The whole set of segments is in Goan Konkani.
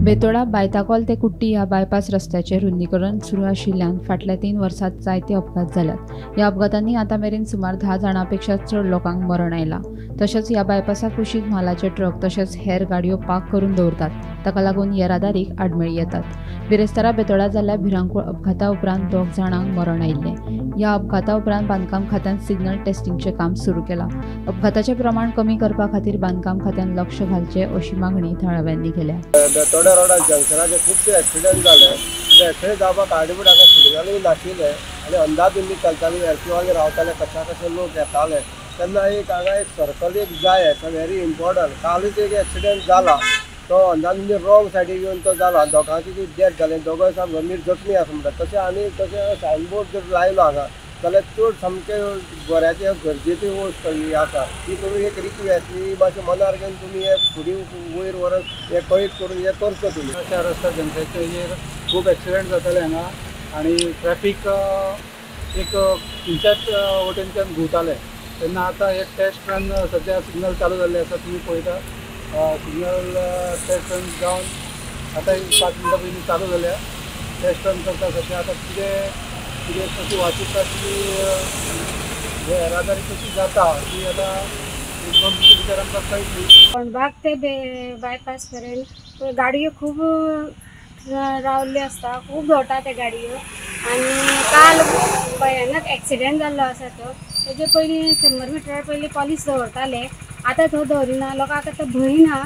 बेतोडा बायताकोल ते कुट्टी ह्या बायपास रस्त्याचें रुंदीकरण सुरू आशिल्ल्यान फाटल्या 3 वर्सांत जायते अपघात जाल्यात. ह्या अपघातांनी आतां मेरेन सुमार 10 जाणां पेक्षा चड लोकांक मरण आयलां. तशेंच ह्या बायपासा कुशीक म्हालाचे ट्रक तशेंच हेर गाडयो पार्क करून दवरतात. ताका लागून येरादारीक आडमेळी येतात. बिरेस्तारा बेतोडा जाल्ल्या भिरांकूळ अपघाता उपरांत 2 जाणांक मरण आयिल्लें. ह्या अपघाता उपरांत बांदकाम खात्यान सिग्नल टेस्टिंगचें काम सुरू केलां. अपघाताचें प्रमाण कमी करपा खातीर बांदकाम खात्यान लक्ष घालचें अशी मागणी थळाव्यांनी केल्या. बेतोडा रोडार जंक्शनाचे खुबशे एक्सिडंट जाले. ते एक्सिडंट जावपाक कारणीभूत हांगा सिग्नलूय नाशिल्ले आनी अंदाधुंदी चलताली. एक्टिवांनी रावताले, कशा कशे लोक येताले. तेन्ना एक हांगा एक सर्कल एक जाय, व्हेरी इम्पॉर्टंट. कालूच एक एक्सिडंट जाला, तो अंदाधुंदी रॉंग सायडीक येवन तो जाला. दोगांची ती डेथ जाली, दोगांय सामके गंभीर जखमी आसा म्हणटा. तशें आनी तशें सायनबोर्ड जर लायलो हांगा जाल्यार चड सामकें बऱ्याचें गरजेची वस्त ही आसा. ती तुमी एक रिक्वेस्ट ही मातशें मनार घेवन तुमी हे फुडें वयर व्हरून हे कळीत करून हें करचो तुमी. अशा रस्त्या जंक्शनाचेर खूब एक्सिडंट जाताले हांगा आनी ट्रॅफीक एक खंयच्याच वटेनच्यान घुंवताले. तेन्ना आतां हे टेस्ट रन सद्या सिग्नल चालू जाल्ले आसा. तुमी पळयता सिग्नल टेस्ट रन जावन आतां 5 मिनटां पयलीं चालू जाल्या. टेस्ट रन करता सद्या. आतां कितें कितें कशी वाचता ती येरादारी कशी जाता ती आतां 1-2 दिसा भितर आमकां कळटली. कोंडबाग ते बायपास मेरेन गाडयो खूब रावल्ल्यो आसता, खूब दवरता ते गाडयो. आनी काल भयानक एक्सिडेंट जाल्लो आसा तो. तेजे पयलीं 100 मिटरा पयलीं पॉलीस दवरताले, आतां तो दवरिना. लोकांक आतां भंय ना.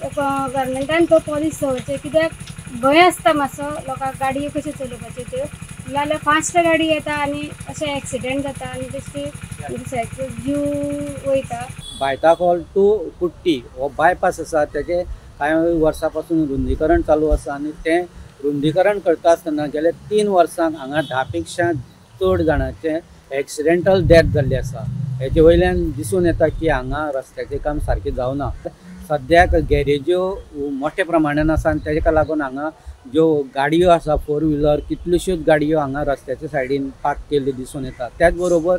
गव्हर्मेंटान तो पॉलीस दवरचे, कित्याक भंय आसता मातसो लोकांक गाडयो कश्यो चलोवपाच्यो त्यो. नाजाल्यार फास्ट गाडी येता आनी अशें एक्सिडेंट जाता आनी बेश्टी दुसऱ्याचो जीव वयता. बायताकोल टू कुट्टी हो बायपास आसा, तेजे कांय वर्सां पासून रुंदीकरण चालू आसा आनी तें रुंदीकरण करता आसतना गेल्या 3 वर्सांक हांगा 10 पेक्षा चड जाणांचे एक्सिडेंटल डेथ जाल्ली आसा. हेजे वयल्यान दिसून येता की हांगा रस्त्याचें काम सारकें जावना. सद्याक गॅरेज्यो मोठ्या प्रमाणान आसा आनी तेका लागून हांगा ज्यो गाडयो आसा 4 व्हिलर कितल्योश्योच गाडयो हांगा रस्त्याच्या सायडीन पार्क केल्ल्यो दिसून येता. त्याच बरोबर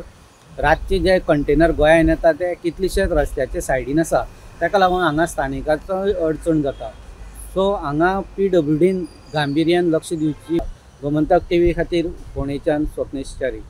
रातचे जे कंटेनर गोंयान येता ते कितलेशेच रस्त्याच्या सायडीन आसा, ताका लागून हांगा स्थानिकाचो अडचण जाता. सो हांगा PWDन गांभिर्यान लक्ष दिवची. गोमंतक टीव्ही खातीर फोंडेच्यान स्वप्नेश च्यारी.